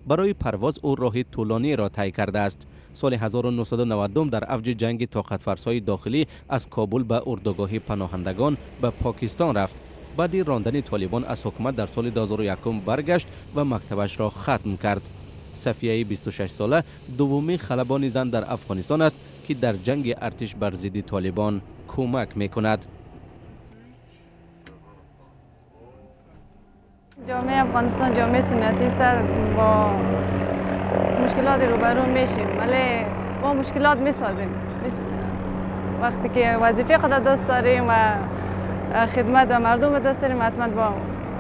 Барои парвоз ӯ роҳи тӯлониро тай кардааст. Соли 1990 дар авҷи ҷанги тоқатфарсои дохилӣ аз Кобул ба урдугоҳи паноҳандагон ба Покистон рафт. Баъди рондани Толибон аз ҳукумат дар соли 2001 баргашт ва мактабашро хатм кард. Сафияи 26сола дуввумин халабони зан дар Афғонистон аст, ки дар ҷанги артиш бар зидди Толибон кӯмак мекунад. ҷомеаи Афғонистон ҷомеаи суннатӣ аст, бо мушкилот рӯбарӯ мешیم, вале бо мушкилот месозем. вақте ки вазифаи худро дӯст дорем ва хидмат ба мардум дӯст дорем, ҳатман бо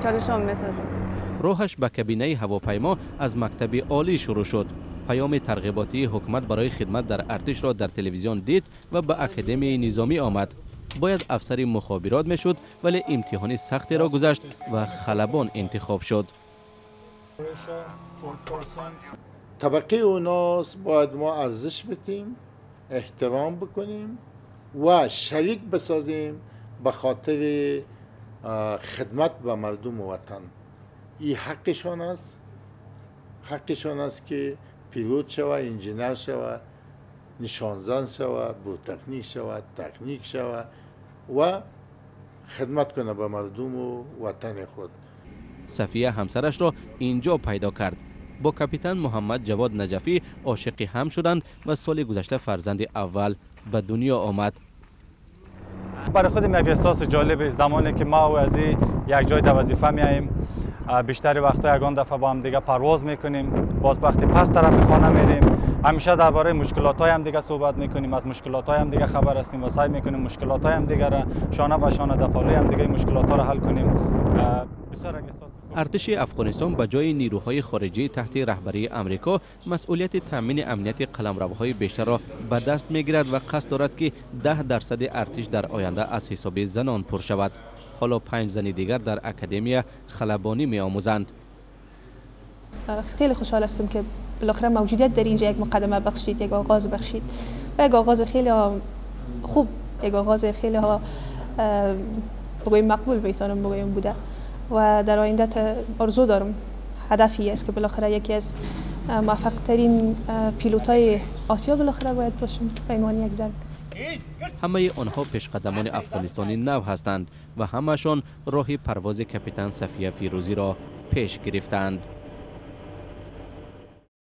чолишҳо месозем. Роҳаш ба кабинаи ҳавопаймо аз мактаби олӣ шурӯъ шуд. Паёми тарғиботии ҳукумат барои хидмат дар артишро дар телевизион дид ва ба академияи низомӣ омад. Бояд афсари мухобирот мешуд, вале имтиҳони сахтеро гузашт ва халабон интихоб шуд. Табақаи унос бояд мо арзиш бидиҳем, эҳтиром бикунем ва шарик бисозем ба хотири хидмат ба мардуму ватан. Ин ҳаққишон аст, ҳаққишон аст, ки пилот шава, инженер шава, нишонзан шава, буртехник шава, техник шава ва хидмат кунад ба мардуму ватани худ. Сафия ҳамсарашро инҷо пайдо кард. Бо капитан Муҳаммад Ҷавод Наҷафӣ ошиқи ҳам шуданд ва соли гузашта фарзанди аввал ба дунё омад. Барои худам як эҳсоси ҷолиб, замоне ки ма ва азӣ як ҷой дар вазифа меоем, бештари вақтҳо ягон дафъа бо ҳамдига парвоз мекунем, боз вақти пас тарафи хона мерем, ҳамеша дар бораи мушкилотҳои ҳамдига суҳбат мекунем, аз мушкилотҳои ҳамдига хабар ҳастем ва саъй мекунем мушкилотҳои ҳамдигаро шона ба шона дар паҳлӯи ҳамдига мушкилотҳоро ҳал кунем. Бисёр як эҳсоси хуб. Артиши Афғонистон ба ҷои нирӯҳои хориҷӣ таҳти раҳбарии Амрико масъулияти таъмини амнияти қаламравҳои бештарро ба даст мегирад ва қасд дорад, ки 10% артиш дар оянда аз ҳисоби занон пур шавад. Ҳоло панҷ зани дигар дар академия халабонӣ меомӯзанд. خیلی خوشحال هستم که بالاخره موجودیت در اینجا یک مقدمه بخشید، یک آغاز بخشید و یک آغاز خیلی خوب، یک آغاز خیلی ها بگوییم مقبول بیتانم بگوییم بوده و در آینده آرزو دارم، هدفی است که بالاخره یکی از موفق ترین پیلوت های آسیا بالاخره باید باشم به عنوان یک زن. Ҳамаи онҳо пешқадамони афғонистони нав ҳастанд ва ҳамаашон роҳи парвози капитан Сафия Фирӯзиро пеш гирифтаанд.